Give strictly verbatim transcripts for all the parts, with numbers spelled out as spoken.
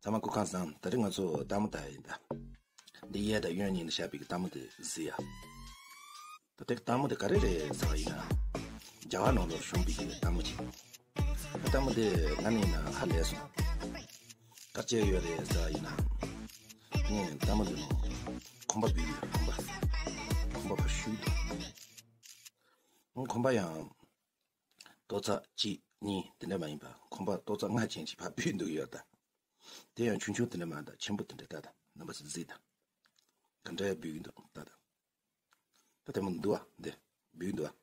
ཚང་མ་སྐུ་ཁམས་བཟང་། ད་རེས་ང་ཚོ་སྟག་མོ་ད་ཡིན་ད། འདི་གཡས་དང་གཡོན་གཉིས་ནས་བཞག་པའི་སྟག་མོ་དེ་གཟིགས་ཡ། ད་དེ་སྟག་མོ་དེ་ག་རེ་རེད་ཟེར་བ་ཡིན་ན། རྒྱ་གར་ནང་ལ་བྱུང་བའི་སྟག་མོ་ཅིག་སྟག་མོ་དེ་ང་ནི་ཡིན་ན་ཧ་ལས་སོང་། ག་རེ་བྱས་ཡོད་རེད་ཟེར་བ་ཡིན་ན། ངས་སྟག་མོ་དེ་ནང་ཁང་པ་བུད་ཡོད། ཁང་པ། ཁང་པ་ཕར་བཤུས་འདུག་ཁང་པ་ཡང་། ཏོག་ཙམ་གཅིག་གཉིས་དེ་འདྲ་མ་ཡིན་པ་ཁང་པ་ཏོག་ཙམ་ལྔ་ཅན་ཅིག་ཕར་བུད་འདུག་ཡོད་ད། དེ་ཡང་ཆུང་ཆུང་དེ་འདྲ་མ་ད་ཆེན་པོ་དེ་འདྲ་ད་ད་རྣམ་པ་ཚོ་གཟིགས་ད། ག་འདྲ་བུད་ཀྱི་འདུག་ད་ད། ད་དེ་མོ་འདུག་ཨ་འདི་བུད་འདུག་ཨ།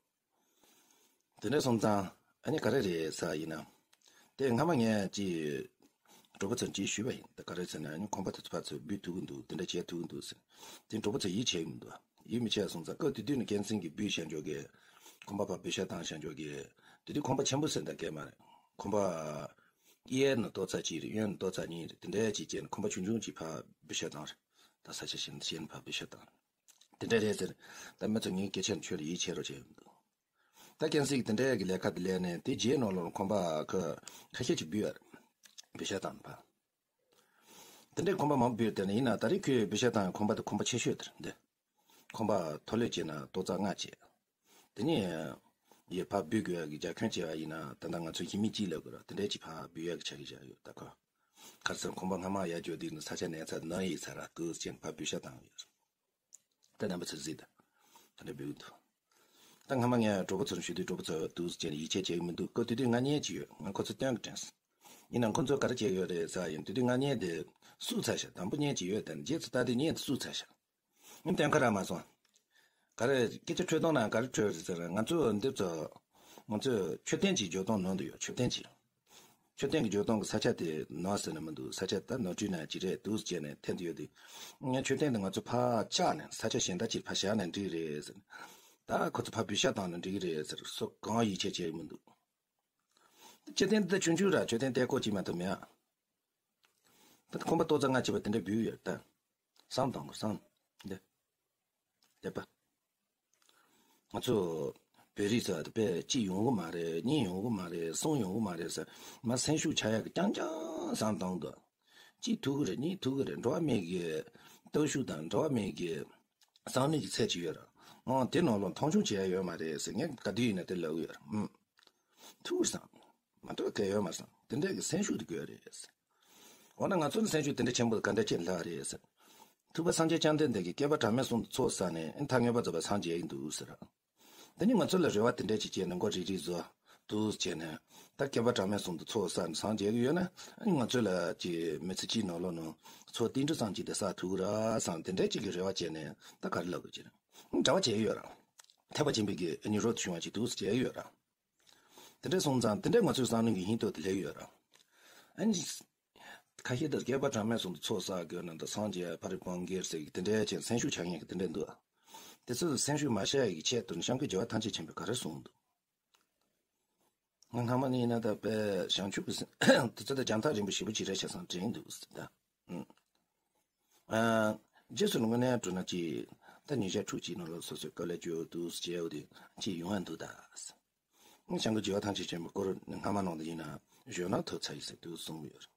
དེ་འདྲ་སོང་ཙང་ཨ་ནི་ག་རེ་རེད་ཟེར་ཡིན་ན། དེ་སྔ་མ་ངས་ཅིག་གྲོགས་པོ་ཚོར་ཅིག་ཞུས་པ་ཡིན། ད་ག་རེ་ཟེར་ན་ཨ་ནི་ཁང་པ་དེ་ཚོ་ཕར་ཚུར་འབུད་ཐུབ་ཀྱི་འདུག་དེ་འདྲ་བྱས་ཐུབ་ཀྱི་འདུག་ཟེར། དེ་གྲོགས་པོ་ཚོས་ཡིད་ཆེས་ཀྱི་མི་འདུག་ཡིད་མི་ཆེས་སོང་ཙང་སྐབས་དེ་དུས་ནས་ཀན་སིང་གི་འབུད་བྱ་འཇོག་གི། ཁང་པ་ཕར་འབུད་ཤ་བཏང་བྱ་འཇོག་གི། དེ་དུས་ཁང་པ་ཆེན་པོ་ཟེར་འདྲ་སྐད་མ་རེད། ཁང་པ་གཡས་ནས་ཏོག་ཙམ་གཅིག་རེད། གཡོན་ནས་ཏོག་ཙམ་གཉིས་རེད། དེ་འདྲ་ཅིག་བྱས་ནས་ཁང་པ་ཆུང་ཆུང་ཅིག་ཕར་འབུད་ཤ་བཏང་རེད། ད་ས་ཆ་གཞན་གཞན་ཕར་འབུད་ཤ་བཏང་རེད། དེ་འདྲ་རེད་ཟེར། ད་མི་ཚོ་ངའི་སྐད་ཆ་ནི་ཁྱོད་ལ་ཡིད་ཆེས་རོགས་བྱས་ཡོང་འདུག་ད་ཀན་སིང་གི་དེ་འདྲའི་གི་ལས་ཀ་དེ་ལས་ནས་དེ་རྗེས་ནང་ལོགས་ཁང་པ་ཁ་ཁ་ཤས་ཅིག་འབུད་ཡ་རེད། འབུད་ཤ་བཏང་ནས་ཕར། དེ་འདྲའི་ཁང་པ་མང་པོ་བུད་དེ་ནས་ཡིན་ན་ད་རེས་ཁོས་བུད་ཤ་བཏང་ཡང་ཁང་པ་དེ་ཁང་པ་ཆེ་ཤོས་དེ་རེད་འདི། ཁང་པ་མཐོ་ལོས་བྱས་ན་ཏོག་ཙམ་ལྔ་བྱས། དེ་ནས་ཡོད་ཕར་འབུད་དགོས་ཡག་གི་རྒྱ་ཁྱོན་བྱས་པ་ཡིན་ན་ད་ལྟ་ང་ཚོ་ཞི་མི་གཅིག་ལབ་དགོས་ར་དེ་འདྲའི་ཅིག་ཕར་འབུད་ཡག་གི་ཆ་གི་བཞག་ཡོད་ད་ཁོ། ག་རེ་ཟེར་ཁང་པ་སྔ་མ་ཡར་འཇོག་དུས་ནས་ས་ཆ་ནས་ཚ་ནག་ཡིན་ས་ར་དུས་ཅན་ཕར་འབུད་ཤ་བཏང་ཡོད། ད་རྣམ་པ་ཚོས་གཟིགས་དང་། ད་འདྲ་འབུལ་འདུག་ད་སྔ་མ་ངས་གྲོགས་པོ་ཚོར་ཞུ་དུས་གྲོགས་པོ་ཚོས་འདུག་ཟེར་ནས་ཡིད་ཆེས་བྱེད་ཀྱི་མི་འདུག་སྐབས་དེ་དུས་ང་བརྙན་ཅིག་ཡོད། ང་ཁོ་ཚོ་སྟོན་གི་དྲན་སོང་། ཡིན་ནའང་ཁོ་ཚོས་ག་རེ་བྱས་ཡོད་རེད་ཟེར་ཡིན་དུས་དུས་ང་བརྙན་དེ་བསུབ་ཚར་ཤག་དང་པོ་བརྙན་ཅིག་ཡོད་དེ་རྗེས་སུ་ད་དེ་བརྙན་དེ་བསུབ་ཚར་ཤག་ངས་སྟོན་ཁ་རག་མ་སོང་། ག་རེ་སྐད་ཆ་འཕྲོད་སྟངས་ན་ག་རེ་འཕྲོད་རེད་ཟེར་ན་ང་ཚོ་འདི་ཚོ། ང་ཚོས་མཆོད་རྟེན་ཅིག་འཇོག་སྟངས་ནང་དུ་ཡོད་མཆོད་རྟེན་ཅིག་མཆོད་རྟེན་གྱི་འཇོག་སྟངས་ཀྱི་ས་ཆ་དེ་ནོར་ཟེར་ན་མི་འདུག་ས་ཆ་ད་ནོར་འཁྲུལ་ན་ཅི་རེད་འདུག་བྱས་ནས་འཐེན་དུ་ཡོད་དུས། ངས་མཆོད་རྟེན་དེ་ང་ཚོ་ཕར་བཅག་ནས་ས་ཆ་གཞན་དག་ཅིག་ཕར་བཞག་ན་འགྲིག་རེད་ཟེར། ད་ཁོ་ཚོ་ཕར་འབུད་ཤ་བཏང་ན་འགྲིག་རེད་ཟེར་སུ་གང་ཡིད་ཆེས་བྱེད་ཀྱི་མི་འདུག་མཆོད་རྟེན་འདི་ཆུང་ཆུང་ར་མཆོད་རྟེན་ཏེ་ཀོ་གཅིག་མ་གཏོགས་མེད་ཨ། ད་ཁང་པ་ཏོག་ཙམ་ལྔ་བྱས་པ་དེ་འདྲ་འབུད་ཡོད་ད། བསམ་བཏང་དགོས་བསམ། འདི། དེ་པ། ང་ཚོ་བོད་རིགས་ཚོ་དེ་དཔེ་གཅིག་ཡོང་གི་མ་རེད་གཉིས་ཡོང་གི་མ་རེད་གསུམ་ཡོང་གི་མ་རེད་ཟེར། མ་སེམས་ཤུགས་ཆག་ཡག་གི་རྐྱང་རྐྱང་བསམ་བཏང་འདུག་གཅིག་ཐུག་གི་རེད་གཉིས་ཐུག་གི་རེད། འགྲོ་བ་མི་གི་སྟོབས་ཤུགས་དང་འགྲོ་བ་མི་གི་བསམ་ནུས་ཀྱི་ཚད་ཅིག་ཡོད་ར། ཨང་དེ་ནང་ལོགས་མཐོང་ཆུང་བྱེད་ཡ་ཡོད་མ་རེད་ཟེར་ངས་ག་དུས་ཡིན་ན་དེ་ལབ་གི་ཡོད་ར། ཨུམ། ཐུག་བསམ། མ་གཏོགས་གལ་ཡོད་མ་བསམ། དེ་འདྲ་གི་སེམས་ཤུགས་དེ་དགོས་རེད། འོ་ན་ང་ཚོ་ནི་སེམས་ཤུགས་དེ་འདྲ་ཆེན་པོ་ག་འདྲ་ཅིག་ལྷག་རེད། ཐུབ་པ་སངས་རྒྱས་བཅོམ་ལྡན་འདས་ཀྱིས་བསྐལ་པ་གྲངས་མེད་གསུམ་དུ་ཚོགས་བསགས་ནས་མཐའ་མངོན་པར་རྫོགས་པར་སངས་རྒྱས་ཀྱི་འདུག་ཟེར། དེ་ནི་ང་ཚོ་ལ་རེ་བ་དེ་འདྲ་ཅིག་བྱས་ནས་མགོ་རིལ་རིལ་བཟོ་འདུག་བྱས་ནས་ད་བསྐལ་པ་གྲངས་མེད་གསུམ་དུ་ཚོགས་བསགས་ནས་སངས་རྒྱས་ཀྱི་ཡོད་ན་ང་ཚོ་ལ་ཅིག་མི་ཚེ་གཅིག་ནང་ལོགས་ནང་ཚོགས་ཏིལ་འབྲུ་ཙམ་ཅིག་དེ་བསགས་ཐུབ་ཀྱི་རེད་བསམ་དེ་འདྲ་ཅིག་གི་རེ་བ་བྱས་ནས་ད་ག་རེ་ལབ་དགོས་ཀྱི་རེད། གྲྭ་པ་བྱས་ཡོད་ར། ཐེག་པ་ཆེན་པོའི་གི་ནི་རོ་ཐུ་བྱུང་བ་ཅིག་འདུག་ཟེར་བྱས་ཡོད་ར། དེ་འདྲ་སོང་ཙང་དེ་འདྲ་ང་ཚོའི་བསམ་བློ་གི་ཧིན་ཐོག་ཏུ་སླེབས་ཡོད་ར། ཨ་ནི། ཁ་ཤས་དེ་བསྐལ་པ་གྲངས་མེད་གསུམ་དུ་ཚོགས་བསགས་དགོས་ན་ད་སངས་རྒྱས་ཕ་རི་བང་གིར་ཟེར་གི་དེ་འདྲ་ཅན་སེམས་ཤུགས་ཆག་ངེས་གི་དེ་འདྲ་འདུག་དེ་ཚོ་སེམས་ཤུགས་མ་ཆག་ཡག་གི་ཆེད་དུ་ནི་སྐྱབས་མགོན་རྒྱལ་བ་ཐམས་ཅད་མཁྱེན་པས་ག་རེ་གསུངས་འདུག་ང་སྔ་མ་ནས་ཡིན་ན་ད་དཔེ་བྱང་ཆུབ་ཀྱི་སེམས་དེ་ཚོ་ད་རྒྱང་ཐག་རིང་པོ་ཞེ་པོ་ཅིག་རེད་བྱས་ཙང་དྲན་འདུག་ཟེར་ད། ཨ། རྗེས་སུ་དངོས་གནས་འགྲོ་ན་ཅི། ད་ཉིན་ཞག་ཕྲུགས་གཅིག་ནང་ལ་སོ་སོའི་དཀའ་ལས་བཅོལ་འདུག་ཅེས་འོ་དེ་ཅི་ཡོང་ཡ་འདུག་ད། སྐྱབས་མགོན་རྒྱལ་བ་ཐམས་ཅད་མཁྱེན་པའི་སྐོར་སྔ་མ་ནང་དུ་ཡིན་ན་གཞོན་ནུ་ཐོབ་ཚར་ཡི་ཟེར་དུས་གསུངས་ཡོད།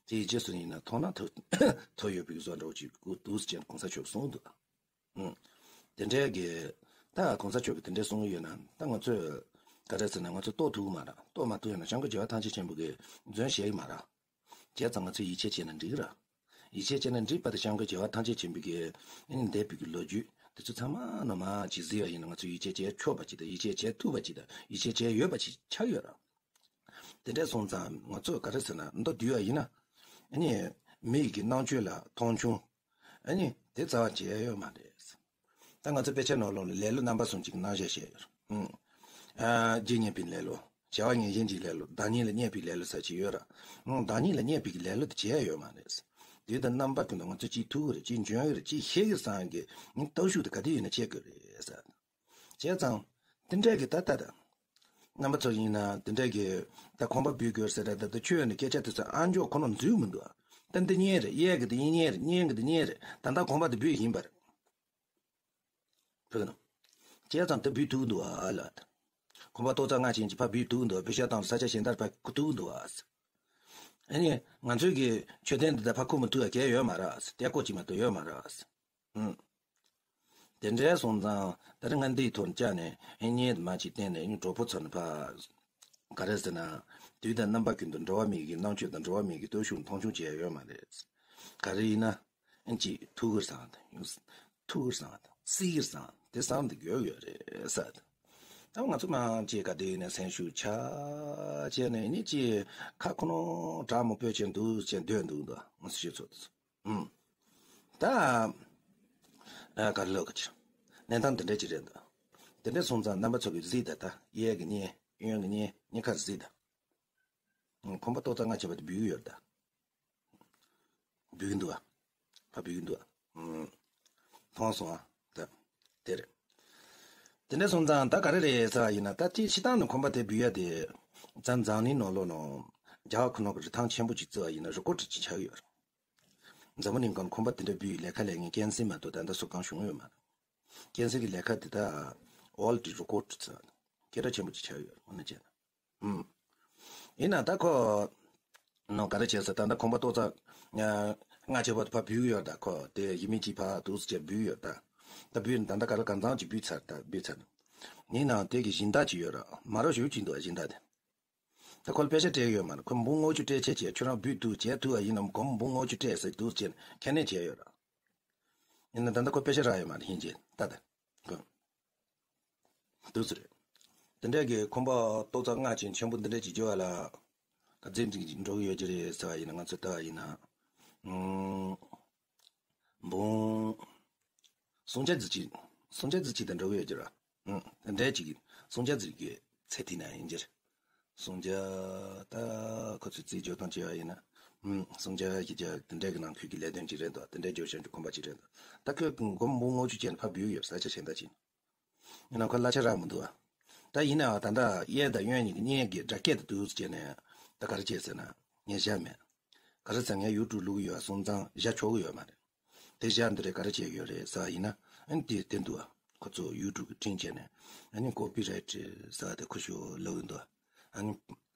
དེའི་རྗེས་སུ་ཡིན་ན་མཐོང་ན་ཐོབ་ཐོབ་ཡོད་པའི་བཟོ་འདྲ་བོ་ཅིག་དགོས་འདུག་ཅེས་གོང་ས་མཆོག་གསུངས་འདུག་ཨང་། དེ་འདྲའི་གི། ད་གོང་ས་མཆོག་གིས་དེ་འདྲའི་གསུངས་ཡོད་ན་ད་ང་ཚོས་ག་རེ་ཟེར་ན་ང་ཚོ་རྟོགས་ཐུབ་ཀྱི་མ་རེད། རྟོགས་མ་ཐུབ་ཡོད་ན་སྐྱབས་མགོན་རྒྱལ་བ་ཐམས་ཅད་མཁྱེན་པ་གིས་རྫུན་བཤད་ཀྱི་མ་རེད། བྱས་ཙང་ང་ཚོས་ཡིད་ཆེས་བྱས་ན་འགྲིག་ར། ཡིད་ཆེས་བྱས་ན་འགྲིག་པ་དང་སྐྱབས་མགོན་རྒྱལ་བ་ཐམས་ཅད་མཁྱེན་པའི་གི་ཨ་ནི་འདས་པའི་གི་ལོ་རྒྱུས་དེ་ཚོ་ཚང་མ་ནང་མ་ཅིག་གཟིགས་པ་ཡིན་ན་ང་ཚོས་ཡིད་ཆེས་བྱེད་ཆོག་པ་ཅིག་དང་ཡིད་ཆེས་བྱེད་ཐུབ་པ་ཅིག་དང་ཡིད་ཆེས་བྱེད་ཡོད་པ་ཅིག་ཆགས་ཡོད་ར། དེ་འདྲ་སོང་ཙང་ང་ཚོས་ག་རེ་ཟེར་ན་མདོར་བསྡུས་པ་ཡིན་ན། ཨ་ནི། མི་ཡི་གི་རྣམ་དཔྱོད་ལ་མཐོང་ཆུང་། ཨ་ནི། དེ་རྩ་བ་བྱས་ཡོད་མ་རེད། ད་ང་ཚོ་དཔེ་ཆ་ནང་ལོགས་ལ་ལེ་ལོ་རྣམ་པ་གསུམ་ཅིག་གི་རྣམ་གཞག་བཤད་ཡོད་རེད། ཨ། རྗེས་སྙེག་པའི་ལེ་ལོ། བྱ་བ་ངན་ཞེན་གྱི་ལེ་ལོ། བདག་ཉིད་ལ་བརྙས་པའི་ལེ་ལོ་ཟེར་གྱི་ཡོད་ར། བདག་ཉིད་ལ་བརྙས་པའི་གི་ལེ་ལོ་དེ་བྱས་ཡོད་མ་རེད། དེ་དང་རྣམ་པ་ཀུན་ཏུ་ང་ཚོ་གཅིག་ཐུག་གི་རེད་གཅིག་འཇོན་གི་རེད་གཅིག་ཤེས་གི་སང་གི་སྟོབས་ཤུགས་དེ་ག་དུས་ཡིན་ན་བྱེད་དགོས་རེད་ཟེར། བྱས་ཙང་། དེ་འདྲས་ཀྱི་ད་ལྟ་དང་། རྣམ་པ་ཚོ་ཡིན་ན་དེ་འདྲས་ཀྱི་ད་ཁང་པ་འབུད་དགོས་ཟེར་ད་ད་ཆོས་ནི་སྐད་ཆ་དེ་ཚོ་ཨ་མཆོག་ཁོ་ན་འཛུལ་མི་འདུག་ད་འདི་གཉིས་རེད། གཡས་ཀྱི་དེ་གཉིས་རེད། གཉིས་ཀྱི་དེ་གཉིས་རེད། ད་ལྟ་ཁང་པ་དེ་འབུད་བཞིན་པ་རེད། ཕུག་ན། བྱས་ཙང་དེ་འབུད་ཐུབ་འདུག་ཨ་ལ། ཁང་པ་ཏོག་ཙམ་ལྔ་ཅན་གྱི་ཕ་འབུད་ཐུབ་འདུག་འབུད་ཤ་དང་ས་ཆ་གཞན་དག་ཕ་ཁུ་ཐུབ་འདུག་ཨ། ཨ་ནི་ང་ཚོའི་གི་མཆོད་རྟེན་འདི་ད་ཕར་ཁུར་མི་ཐུབ་ཡ་གལ་ཡོད་མ་རེད། ཏེ་ཀོ་ཅིག་མ་གཏོགས་ཡོད་མ་རེད། ཨུམ། དེ་འདྲའི་སོང་ཙང་ད་རེས་ང་འདིའི་ཐོག་བཅར་ནས་ཨེ་བརྙན་མ་ཅིག་བསྟན་ནས་ཨེ་གྲོགས་པོ་ཚོ་ནི་ཕ། ག་རེ་ཟེར་ན། དུས་དང་རྣམ་པ་ཀུན་ཏུ་འགྲོ་བ་མིའི་གི་རྣམ་དཔྱོད་དང་འགྲོ་བ་མིའི་གི་སྟོབས་ཤུགས་མཐོང་ཆུང་བྱས་ཡོད་མ་རེད། ག་རེ་ཡིན་ན། ཨེ་ཅིག་ཐུག་གི་བསམ་དང་། ཐུག་གི་བསམ་དང་། སྲིད་ཀྱི་བསམ་དེ་བསམ་དེ་དགོས་ཡོད་རེད་ཟེར། ད་ང་ཚོ་མང་ཅིག་ག་དེ་ཡིན་ན་སེམས་ཤུགས་ཆག་བྱས་ནས་ཨེ་ཅིག་ཁ་ཁོ་ནོ་དྲག་མོ་སྤོས་ཅན་འདུག་ཅན་སྡོད་འདུག་འདུག་ང་ཚོ་ཤེས་ཚོད་འདུག་ཨུམ། ད། ཨ་ག་རེ་ལབ་ག་ཅིག་གནས་སྟངས་དེ་འདྲ་ཅིག་རེད་འདུག་དེ་འདྲ་སོང་ཙང་རྣམ་པ་ཚོ་གིས་གཟིགས་ད། ད་གཡས་ཀྱི་གཉེན། གཡོན་གྱི་གཉེན། གཉིས་ཀར་གཟིགས་ད། ཨུམ། ཁོམ་པ་ཏོག་ཙམ་སྔ་ཕྱི་བར་དུ་འབུད་ཀྱི་ཡོད་ད། འབུད་ཀྱི་འདུག་ཨ། ཕར་འབུད་ཀྱི་འདུག་ཨ། ཨུམ། མཐོང་སོང་ཨ། ད། དེ་རེད། དེ་འདྲ་སོང་ཙང་ད་ག་རེ་རེད་ཟེར་བ་ཡིན་ན། ད་ཅིག་སྤྱིར་བཏང་ནས་ཁོམ་པ་དེ་འབུད་ཡ་དེ། ཙམ་འཛམ་གླིང་ནང་ལོགས་ནང་རྒྱ་གར་ཁོ་ནོག་གི་རི་ཐང་ཆེན་པོ་ཅིག་བརྩི་བ་ཡིན་ན་རི་ཀོ་ཊི་ཅིག་ཆགས་ཡོད་རེད། འཛམ་བུ་གླིང་སྒང་ཁོམ་པ་དེ་འདྲ་འབུད་ཡི་ལས་ཀ་ལས་ངན་ཀན་སེལ་མ་གཏོགས་ད་ལྟ་སུ་གང་བྱུང་ཡོད་མ་རེད། ཀན་སེལ་གྱི་ལས་ཀ་དེ་ད་ཨོལ་ཌི་རི་ཀོ་ཊི་ཟེར་བ་སྐད་གྲགས་ཆེན་པོ་ཅིག་ཆགས་ཡོད་རེད། འོ་ན་བྱས་ན། ཨུམ། ཡིན་ན་ད་ཁོ་ནོ་ག་རེ་བྱས་ཟེར། ད་ད་ཁོམ་པ་ཏོག་ཙམ་སྔ་ཕྱི་བར་དུ་ཕར་འབུད་ཀྱི་ཡོད་ད། ཁོ་དེ་ཡིན་མིན་གྱིས་ཕར་འདུག་སེ་བྱས་འབུད་ཀྱི་ཡོད་ད། ད་འབུད་ནས་ད་ད་ག་རེ་གང་ཚང་ཅིག་འབུད་ཚར་ད། འབུད་ཚར། ཡིན་ནའང་དེ་གི་སྦྱིན་བདག་ཅིག་ཡོད་རེད། མ་རོ་ཞུ་ཅིག་འདུག་སྦྱིན་བདག་དེ། ད་ཁོ་ལ་པེ་ཤ་སྤྲད་ཀྱི་ཡོད་མ་རེད། ཁོས་འབུམ་ལྔ་བཅུ་སྤྲད་བྱས་བྱས། ཁྱོད་རང་འབུད་ཐུབ་བྱས་ཐུབ་པ་ཡིན་ནམ། སྒོར་མོ་འབུམ་ལྔ་བཅུ་སྤྲད་ཟེར་འདུག་སེ་བྱས་ནས་ཁས་ལེན་བྱས་ཡོད་རེད། ཡིན་ན་ད་ལྟ་ཁོ་པེ་ཤ་རག་ཡོད་མ་རེད། ཡིན་གཅིག་ད་ད། ཁོ། འདུག་སེ་རེད། དེ་འདྲ་གི་ཁོམ་པ་ཏོག་ཙམ་སྔ་ཕྱི་ཆེན་པོ་འདི་འདྲ་ཅིག་འབུད་ཡ་ལ། ག་ཚོད་ཅིག་འགྲོ་གི་ཡོད་ཀྱི་རེད་ཟེར་བ་ཡིན་ན། ང་ཚོ་ལྟ་བ་ཡིན་ན། ཨུམ། འབུམ། སུམ་བརྒྱ་ཙམ་ཅིག་སུམ་བརྒྱ་ཙམ་ཅིག་དང་འགྲོ་གི་ཡོད་ཀྱི་རེད། ཨུམ། དེ་འདྲ་ཅིག་གི་སུམ་བརྒྱ་ཙམ་གྱི་ཚད་ཐིག་ན་ཡིན་གྱི་རེད། སུམ་བརྒྱ། ད་ཁོ་ཚོས་རྩིས་སྦྱོར་སྟངས་བྱས་པ་ཡིན་ན། ཨུམ། སུམ་བརྒྱ་བཞི་བརྒྱ་དེ་འདྲ་གི་ནང་ཁུལ་གྱི་ལས་དོན་ཅིག་རེད་འདུག་དེ་འདྲ་སྦྱོར་བྱ་རྒྱུ་ཁོམ་པ་ཅིག་རེད་འདུག་ད་ཁོས་སྒོར་མོ་འབུམ་ལྔ་བཅུ་ཅན་ཕར་འབུད་ཡོད་ས་ཆ་གཞན་དག་ཅིག་ཡིན་ན་ཁོ་གླ་ཆ་རག་མི་འདུག་ཨ། ད་ཡིན་ནའང་ད་ལྟ་གཡས་དང་གཡོན་གཉིས་ཀྱི་གཉེན་གྱི་སྒྲ་སྐད་དུ་འདུག་སེ་བྱས་ནས། ད་ག་རེ་བྱས་ཟེར་ན། ངས་བཞག་མེད། ག་རེ་ཟེར། ངས་ཡུ་ཊུབ་བླུག་གི་ཡོད་སོང་ཙང་བཞག་ཆོག་གི་ཡོད་མ་རེད། དེ་བཞག་འདི་རེད། ག་རེ་བྱས་ཡོད་རེད་ཟེར་བ་ཡིན་ན། ཨ་ནི་དེ་བསྟན་འདུག་ཨ། ཁོ་ཚོ་ཡུ་ཊུབ་གི་ཁྲིམས་བྱས་ནས། ཨ་ནི་ཀོ་པི་རའེ་ཊི་ཟེར་བ་དེ་ཁོ་ཤོ་ལབ་ཡོད་འདུག་ཨ་ནི་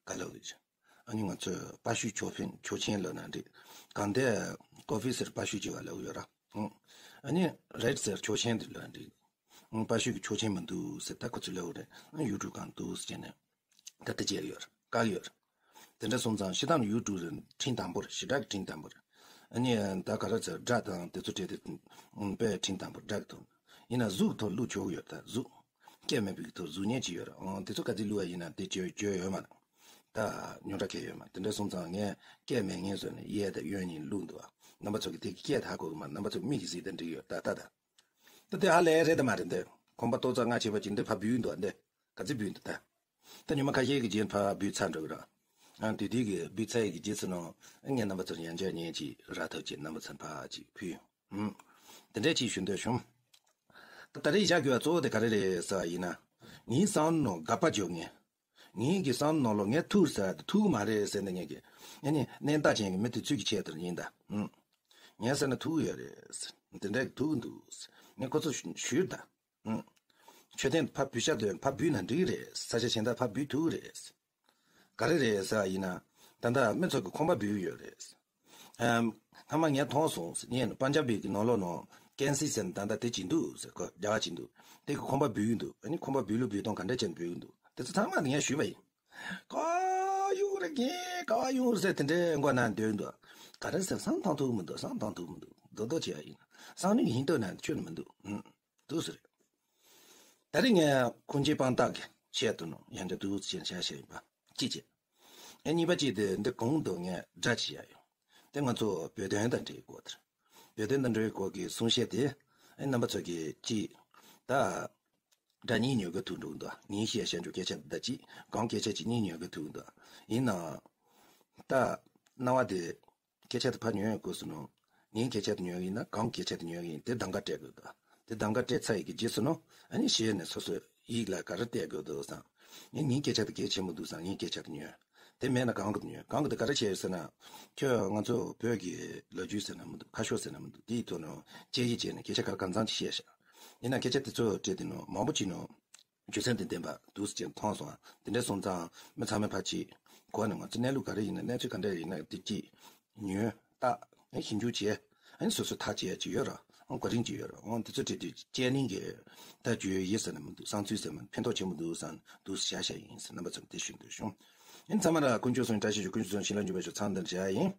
ག་ལབ་ཡོད། ཨ་ནི་ང་ཚོས་པར་ཤུས་ཆོག་མཆན། ཆོག་མཆན་ལབ་ན་འགྲིག་གང་དེ་ཀོ་པི་ཟེར་པར་ཤུས་ཅིག་ཡོད་ལབ་ཡོད་ར། ཨ་ནི་རའེ་ཊི་ཟེར་ཆོག་མཆན་དེ་ལབ་ན་འགྲིག་ཨང་། པར་ཤུས་ཀྱི་ཆོག་མཆན་མི་འདུག་ཟེར་ད་ཁོ་ཚོས་ལབ་རེད། ཨང་། ཡུ་ཊུབ་སྒང་འདུག་ཟེར་ནས་ད་ལྟ་བྱས་ཡོད་རེད། བཀག་ཡོད་རེད། དེ་འདྲ་སོང་ཙང་སྤྱིར་བཏང་ཡུ་ཊུབ་རེད། ཁྲིམས་དམ་པོ་རེད། ཞེ་དྲག་གི་ཁྲིམས་དམ་པོ་རེད། ཨ་ནི་ད་ག་རེ་ཟེར། སྒྲ་དང་དེ་ཚོ་སྤྲད་དེ་དཔེ་ཁྲིམས་དམ་པོ་རེད། སྒྲ་གི་ཐོག་ཡིན་ན་གཟུགས་ཐོག་བླུག་ཆོག་གི་ཡོད་རེད། ད་གཟུགས་སྐད་མེད་པའི་གི་ཐོག་གཟུགས་བརྙན་ཅིག་ཡོད་རེད། ཨང་། དེ་ཚོ་ག་ཚོད་བླུག་པ་ཡིན་ན་དེ་བརྗོད་བརྗོད་ཡོད་མ་རེད། ད་རྙོག་དྲ་གང་ཡང་ཡོད་མ་རེད། དེ་འདྲ་སོང་ཙང་ངས་སྐད་མེད་མཁན་བཟོས་ནས་གཡས་དང་གཡོན་གཉིས་བླུགས་འདུག་ཨ། རྣམ་པ་ཚོ་གིས་དེ་གི་སྐད་ཧ་གོ་གི་མ་རེད། རྣམ་པ་ཚོ་མིག་གིས་གཟིགས་དང་འགྲིག་ཡོད། ད་ད་ད། ད་དེ་ཧ་ལས་རེད་དམ་མ་རེད། འདི་ཁོམ་པ་ཏོག་ཙམ་སྔ་ཕྱི་བ་ཅིག་འདི་ཕར་འབུད་འདུག་ཨ། འདི་ག་ཚོད་འབུད་འདུག་ད། ད་ཉི་མ་ཁ་ཤས་ཀྱི་རྗེས་ཕར་འབུད་ཚར་འགྲོ་གི་རེད། ཨ། དེ་དུས་ཀྱི་འབུད་ཚར་ཡི་གི་རྗེས་སུ་ནོ། ངས་རྣམ་པ་ཚོར་ཡང་བསྐྱར་བརྙན་ཅིག་རག་ཐབས་ཅིག་རྣམ་པ་ཚོར་ཕར་ཅིག་ཕུལ་ཡོང་། ཨུམ། དེ་འདྲས་ཅིག་ཞུ་འདོད་བྱུང་། ད་ད་རེས་བཞག་དགོས་པ་གཙོ་བོ་དེ་ག་རེ་རེད་ཟེར་བ་ཡིན་ན། ངའི་བསམ་བློ་ནང་དགག་པ་རྒྱག་མཁན། ངའི་གི་བསམ་བློ་ནང་ལོགས་ངས་ཐུག་ཟེར་དེ་ཐུག་མ་རེད་ཟེར་ནས་ངས་ཀྱི། ཨ་ནི་གནས་སྟངས་ཅན་གྱི་མི་དེ་ཚོའི་གི་ཆེད་དུ་ཡིན་ད། ཨུམ། ངས་ཟེར་ན་ཐུག་ཡོད་རེད། དེ་འདྲ་གི་ཐུག་འདུག་ངས་ཁོ་ཚོ་ཞུ་ཞུས་ད། ཨུམ། མཆོད་རྟེན་ཕར་འབུད་བྱ་དོན་ཕར་འབུད་ན་འགྲིག་རེད། ས་ཆ་གཞན་དག་ཕར་འབུད་ཐུབ་རེད། ག་རེ་རེད་ཟེར་བ་ཡིན་ན། ད་ལྟ་མི་ཚོ་གི་ཁོམ་པ་འབུད་ཡོད་རེད། ཨམ། སྔ་མ་ངས་མཐོང་སོང་ཟེར། ངས་པན་ཇབ་གི་ནང་ལོགས་ནང་ཀན་སི་ཟེར་ནས་ད་ལྟ་དེ་ཅིག་འདུག་ཟེར། ཁོ་རྒྱ་གར་ཅིག་འདུག་དེ་གི་ཁོམ་པ་འབུད་ཀྱི་འདུག་ཨ་ནི་ཁོམ་པ་འབུད་ལུགས་འབུད་སྟངས་ག་འདྲ་བྱས་ནས་འབུད་ཀྱི་འདུག་དེ་ཚོ་ཚང་མ་ངས་ཞུས་པ་ཡིན། ག་ཡོང་རེད། ངས་ག་ཡོང་རེད་ཟེར་དེ་འདྲའི་མགོ་ན་སྡོད་འདུག་ག་རེ་ཟེར། བསམ་བཏང་ཐུབ་མི་འདུག་བསམ་བཏང་ཐུབ་མི་འདུག་རྡོག་རྡོག་བྱས་པ་ཡིན། བསམ་བློ་ཡིན་སྟོན་ན་ཁྱོན་ནས་མི་འདུག་ཨུམ། འདུག་ཟེར། ད་རེས་ངས་ཁུངས་སྐྱེལ་དཔང་རྟགས་ཀྱི་ཆེད་དུ་ནོ་ཡང་བསྐྱར་འདུག་ཟེར་བྱས་བཤད་ཡིན་པ། གཅིག་བྱས། ཨེ་གཉིས་པ་གཅིག་དེ་འདི་གོང་དུ་ངས་སྒྲ་ཅིག་བཞག་ཡོད། དེ་ང་ཚོ་བོད་དོན་དང་འབྲེལ་སྐོར་དེར། བོད་དོན་དང་འབྲེལ་སྐོར་གྱི་གསུང་བཤད་དེ། ཨེ་རྣམ་པ་ཚོ་གིས་གཅིག་ད། སྒྲ་གཉིས་ཉོ་གི་ཐུག་འགྲོ་གི་འདུག་ངས་བཤད་བཤད་འགྲོ་སྐད་ཆ་འདི་ད་གཅིག་གང་སྐད་ཆ་གཅིག་གཉིས་ཉོ་གི་ཐུག་འདུག་ཡིན་ནའང་། ད། སྣང་བ་དེ། སྐད་ཆ་དེ་ཕར་ཉོ་ཡོང་དགོས་སོང་ནོ། ངའི་སྐད་ཆ་དེ་ཉོ་ཡིན་ན་གང་སྐད་ཆ་དེ་ཉོ་ཡིན་དེ་གདམ་ག་སྤྲད་དགོས་འདུག་དེ་གདམ་ག་སྤྲད་ཚར་ཡི་གི་རྗེས་སུ་ནོ། ཨ་ནི་གཞི་ནས་སོ་སོའི་ཡིག་ལ་ག་རེ་སྤྲད་དགོས་འདུག་བསམ། ངས་ངའི་སྐད་ཆ་དེ་གལ་ཆེན་པོ་འདུག་བསམ། ངའི་སྐད་ཆ་དེ་ཉོས། དེ་མེད་ན་གང་གི་དེ་ཉོས། གང་གི་དེ་ག་རེ་བྱས་ཡོད་ཟེར་ན། ཁྱོད་ང་ཚོ་བོད་ཀྱི་ལོ་རྒྱུས་ཟེར་ན་མི་འདུག་ཁ་ཤོག་ཟེར་ན་མི་འདུག་དེའི་ཐོག་ནས་དཔྱད་ཡིག་བྱས་ནས་སྐད་ཆ་ག་གང་འཚམ་ཅིག་བཤད་ཤག་ཡིན་ན་སྐད་ཆ་དེ་ཚོ་སྤྲད་དེ་ནོ་མང་པོ་ཅིག་ནོ། རྒྱུ་མཚན་དང་ལྡན་པ་འདུག་སེ་མཐོང་སོང་། དེ་འདྲ་སོང་ཙང་མི་ཚང་མས་ཕར་ཅིག་ གོ་ནས་ང་ཚོ་གནས་ལུགས་ག་རེ་ཡིན་ན། གནས་ཚུལ་ག་འདྲ་ཡིན་ན་དེ་སྐྱིད་ཉོན་བལྟ། ཨ་ནི་ཞིབ་འཇུག་བྱས། ཨ་ནི་སོ་སོ་ཐག་བཅད་ཡ་ཅིག་ཡོད་ར། ཨང་གོ་རིམ་ཅིག་ཡོད་ར། ཨང་དེ་ཚོ་བྲིས་དུས་དཔྱད་གླེང་གི་ད་རྒྱུ་ཡོད་ཟེར་ན་མི་འདུག་བསམ་ཚུལ་ཟེར་མ་ཕན་ཐོགས་ཆེན་པོ་འདུག་བསམ་འདུག་བཞག་བཞག་ཡིན་ཟེར། རྣམ་པ་ཚོར་དེ་ཞུ་འདོད་བྱུང་། ཨ་ནི་ཚང་མ་ལ་དཀོན་མཆོག་གསུམ་བཀྲ་ཤིས་ཤོག་དཀོན་མཆོག་གསུམ་བྱིན་རླབས་འཇུག་པར་ཤོག་ཚང་འདིར་བཞག་ཡིན།